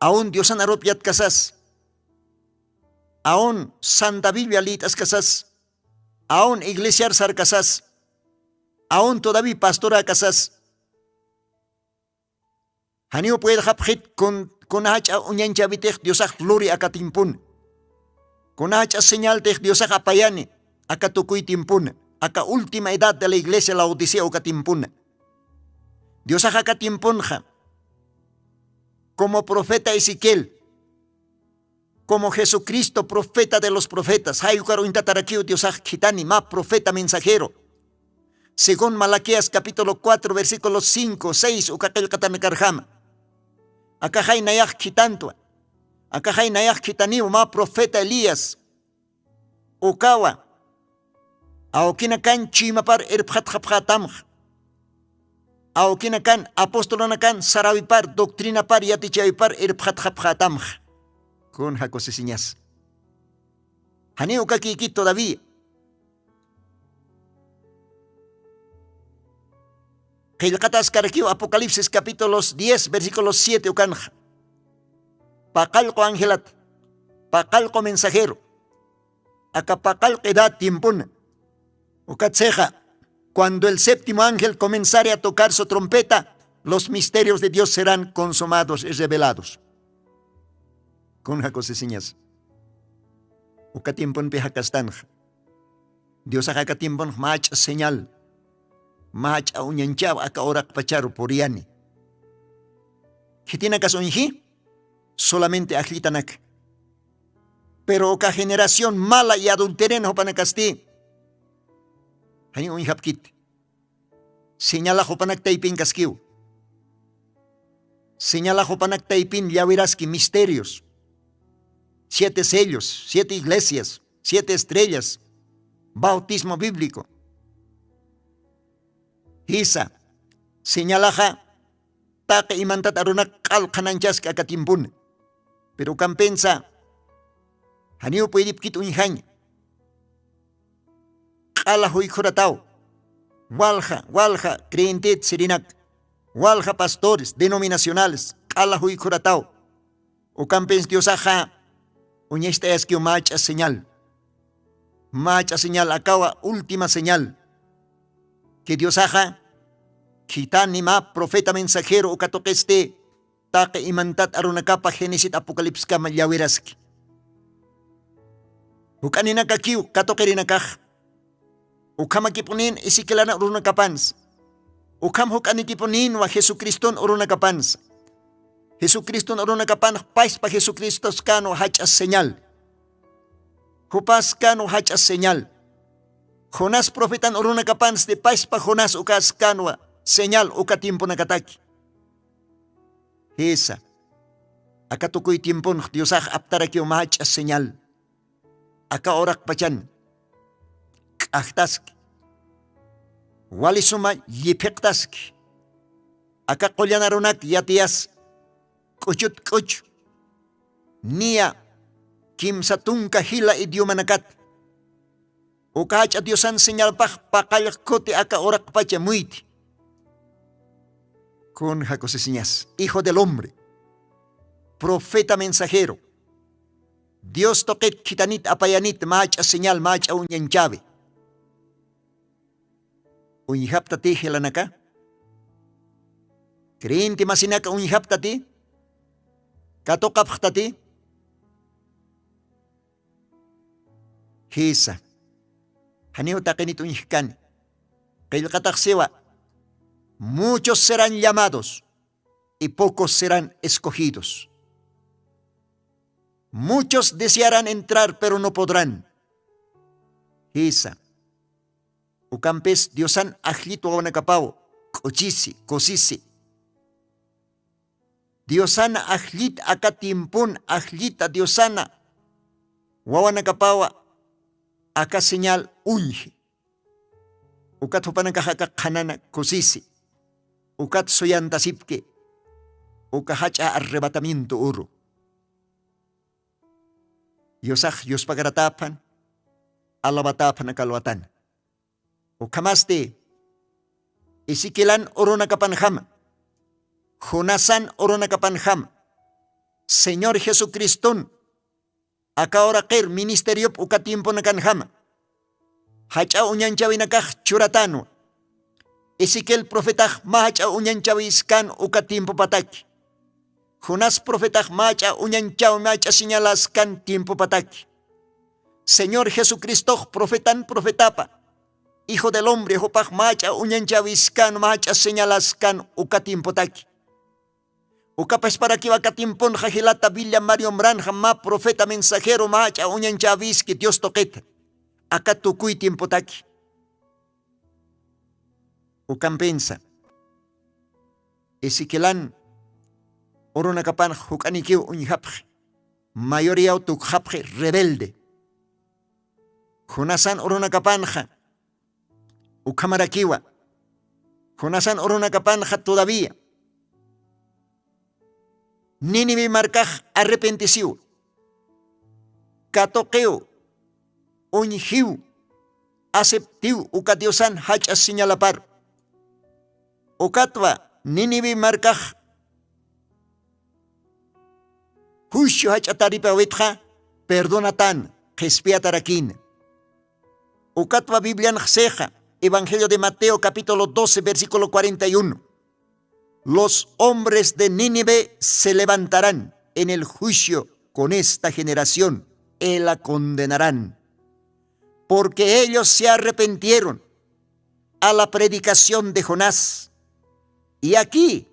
Aun diosan arup yatkasas, aun santa biblia lït'askasas, aun iglesiar sarkasas, aun todaví pastorakasas. Janiw puedxapxit kun kunajach'a uñanchawitix diosax luri aka timpun, kunajach'a señaltix diosax apayani aka tukuy timpun, aka última edad de la iglesia laodicea uka timpun. Diosax aka timpunxa como profeta ezequiel, como jesucristo profeta de los profetas jayukar uñtatarakiw diosax khitani mä profeta mensajero. Según malaquías capítulo cuatro versículo cinco seis uka qillqatanakarjama, akaxay nayax khitantwa, akaxay nayax khitaniw mä profeta elías. Ukawa awkinakan chuymapar irpxatxapxätamxa, awkinakan apostolonakan sarawipar doctrinapar yatichawipar irpxatxapxätamxa. Kun jakusisiñas? Janiw ukakïkit todavía. Qillqataskarakiw apocalipsis capítulos diez versículos siete ukanxa, paqallqu angelat, paqallqu mensajero, aka paqallqu edad tiempuna. Ukatsixa cuando el séptimo ángel comenzare a tocar su trompeta, los misterios de dios serán consumados y revelados. Kun jakusisiñas? Uka tiempunpi jakastanxa, diosax aka tiempunx mach'a señal, mach'a uñanchaw aka uraqpacharu puriyani. Khitinakas uñji solamente ajllitanak. Pero uka generación mala y adulterena jupanakasti jani uñjapkit. Señalax jupanak taypinkaskiw. Señalax jupanak taypin llawiraski misterios, siete sellos, siete iglesias, siete estrellas, bautismo bíblico. Jisa, señalaxa taqi imantat arunak q'al qhananchaski aka tiempuna. Pero ukampensa janiw puydipkit uñjaña. Q'ala juykhurataw, walja walja creyentet sirinak, walja pastores denominacionales q'ala juykhurataw. Ukampins diosaxa uñacht'ayaskiw mach'a señal, mach'a señal akawa última señal. Que diosaxa khitani mä profeta mensajero uka tuqisti taqi imantat arunakapa genesit apocalipskama llawiraski. Juk'aninakakiw katuqirinakax ukhamakipunin isiquilana urunakapansa, ukham juk'anikipuninwa jesucristun urunakapansa. Jesucristun urunakapanx paspa jesucristoskanwa jach'a señal. Jupaskanwa jach'a señal. Jonás profetan urunakapansti paspa jonás ukaskanwa señal uka tiempunakataki. Jisa, aka tukuy tiemponx diosax aptarakiw mach'a señal. Aka uraqpachan k'ajtaski, wali suma lliphiqtaski. Aka qullanarunak yatiyas k'uchut k'uchu niya kimsa tunka jila idiomanakat. Uka jach'a diosan señalpax paqallqkuti aka uraqpacha muyti. Kun jakusisiñas hijo del hombre, profeta mensajero, dios tuqit khitanit apayanit mach'a señal mach'a uñanchawi. Uñjaptati jilanaka? Creyente masinaka uñjaptati? Katuqapxtati? Jisa, janiw taqinit uñjkani. Qillqataxsiwa, muchos serán llamados y pocos serán escogidos. Muchos desearán entrar pero no podrán. Jisa, ukampis diosan ajllit wawanakapaw k'uchisi kusisi. Diosana ajllit aka tiempon ajllita Diosana wawanakapawa aka señal uñji. Ukat jupanakax aka qhanana kusisi. Ukat suyantasipki uka jach'a arrebatamiento uru. Diosax yuspagaratäphan alabatäphan aka alwatana. Ukhamasti ezequielan urunakapanjama, jonasan urunakapanjama, señor jesucriston aka uraqir ministeriop uka tiemponakanjama jach'a uñanchäwinakax churatanwa. Ezequiel profetax mä jach'a uñanchäwiskan uka tiempopataki. Jonas profetax mä jach'a uñanchäwi mä jach'a señalaskan tiempopataki. Señor jesucristox profetan profetapa hijo del hombre jupax mä jach'a uñanchäwiskan mä jach'a señalaskan uka tiempotaki. Ukapasiparakiw aka tiemponxa jilata biblia mario mranxa mä profeta mensajero mä jach'a uñanchäwiski dios tuqita aka tukuy tiempotaki. Ukampinsa ezequielan urunakapanx juk'anikiw uñjapxi. Mayoriaw tukxapxi rebelde. Jonasan urunakapanxa ukhamarakiwa. Jonasan urunakapanxa todavía nínive markax arrepentisiw, katuqiw, uñjiw, aceptiw uka diosan jach'a señalapar. Ukatwa nínive markax juicio jach'a taripawitxa perdonatan qhispiyatarakina. Ukatwa biblianxsixa evangelio de mateo capítulo doce versículo cuarenta y uno. Los hombres de nínive se levantarán en el juicio con esta generación y la condenarán, porque ellos se arrepentieron a la predicación de jonás. Y aquí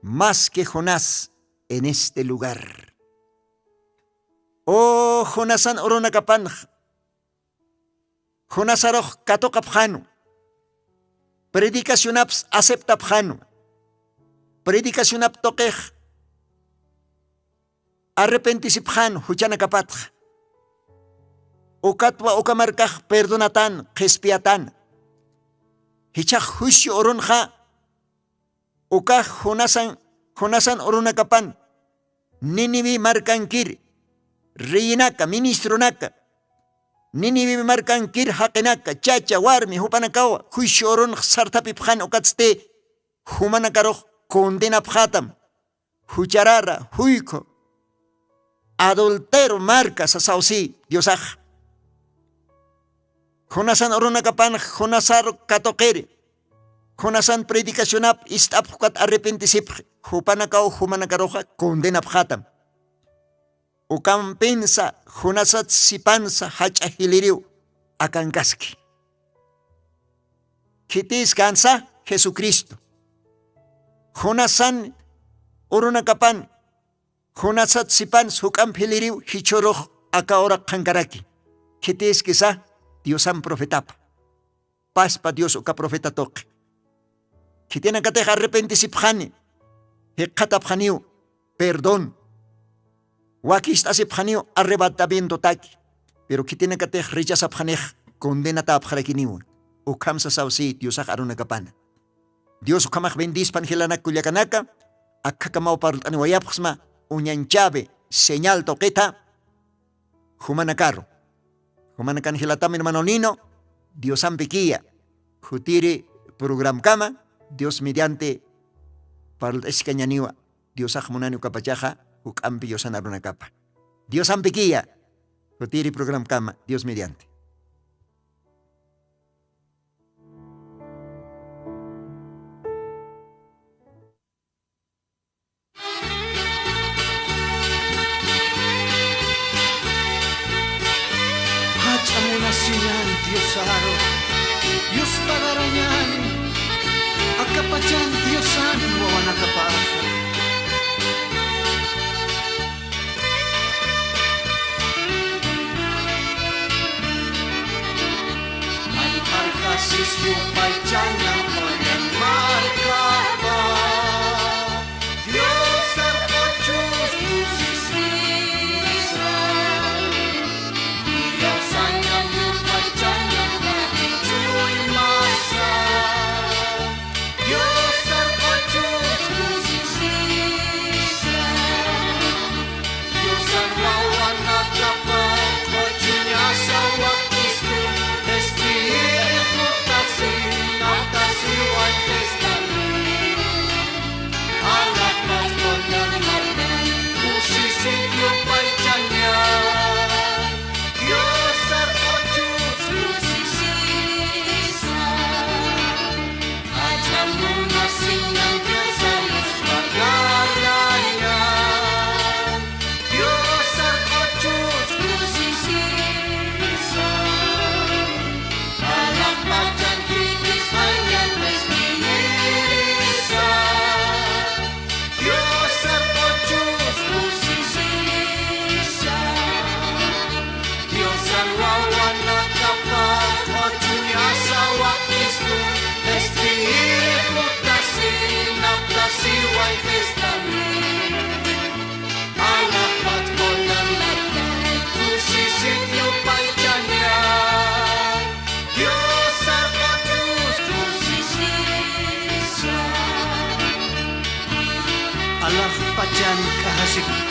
más que jonás en este lugar. O jonasan urunakapanx jonasarux katuqapxanu. Predicacionaps aceptapxanu. Predicacionap tuqix arrepentisipxanu juchanakapatxa. Ukatwa uka markax perdonatan qhispiyatan. Jichhax juicio urunxa ukax jonasan jonasan urunakapan nínive markankir reyinaka ministronaka nínive markankir jaqinaka chacha warmi jupanakawa juicio urunx sarthapipxan ukatsti jumanakarux condenapxatam. Jucharara juykhu adultero marka sasawsi diosax. Jonasan urunakapanx jonasar katuqiri jonasan predicacionap ist'apxukat arrepentisipxi jupanakaw jumanakaruxa condenapxatam. Ukampinsa jonasat sipansa jach'a jiliriw akankaski. Khitis kansa jesucristo jonasan urunakapan jonasat sipans juk'amp jiliriw jichhurux aka uraq qhankaraki. Khitiskisa diosan profetapa paspa dios uka profeta tuqi. Khitinakatix arrepentisipxani jikxatapxaniw perdón. Wakist'asipxaniw arrebatamientotaki. Pero khitinakatix rechazapxanix condenatäpxarakiniwa. Ukham sasaw si diosax arunakapana. Dios ukhamax bendispan jilanak kullakanaka. Akhakamaw parlt'aniwayapxsma uñanchawi señal tuqitha jumanakaru. Jumanakan jilatam hermano nino diosampikiya jutiri programkama dios mediante parlt'askañaniwa. Diosax munani ukapachaxa juk'ampi yusanarunakapa diosampikiya jutiri programkama dios mediante. Jach'a munasiñan diosaru yuspagarañani akapachan diosan wawanakapaxa. Alparjasis yupaychaña pañan markapa diosa.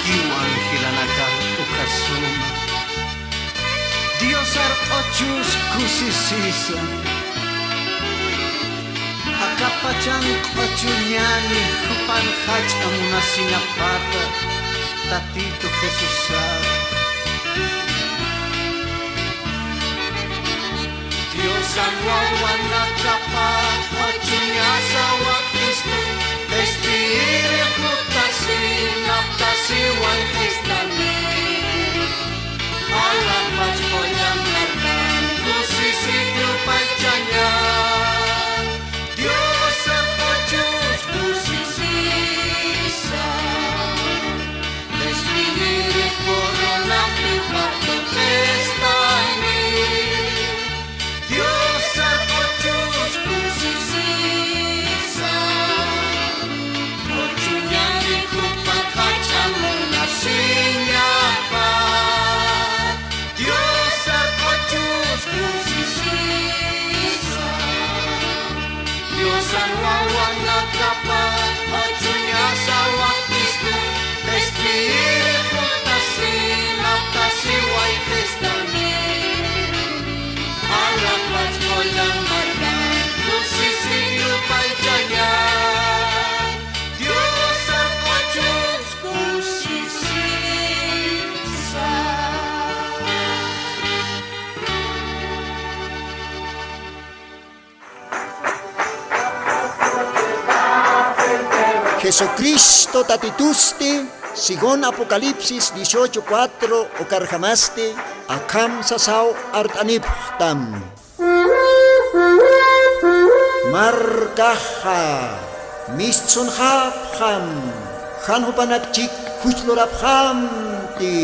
Angelanaka uka suma. Diosar q'uchus kusisisa. Aka pachan q'uchuñani jupan jach'a munasiñapata Tatitu Jesusar. Diosan wawanakapax q'uchuñasa wakt'istu, qhispiyiri jutasi, naptasiway qhistani. Alabacha qullan markan, kusisik yupaychaña. Diosa q'uchus kusisisa. Qhispiyiri corona pipatu qhistani. Diosa q'uchus kusisisa. Q'uchuñani jupa jach'a munasiñapa. Diosa q'uchus kusisisa. Diosan wawanakapax q'uchuñasa wakt'istu, qhispiyiri jutasi, naptasiway qhistani. Alabacha qullan markan, kusisik yupaychaña. Diosa q'uchus kusisisa. Jesucristo Tatitusti, según Apocalipsis dieciocho cuatro ukarjamasti, akham sasaw art'anipxtam. Markaxa mistsunxapxam, jan jupanak chik juchlurapxamti.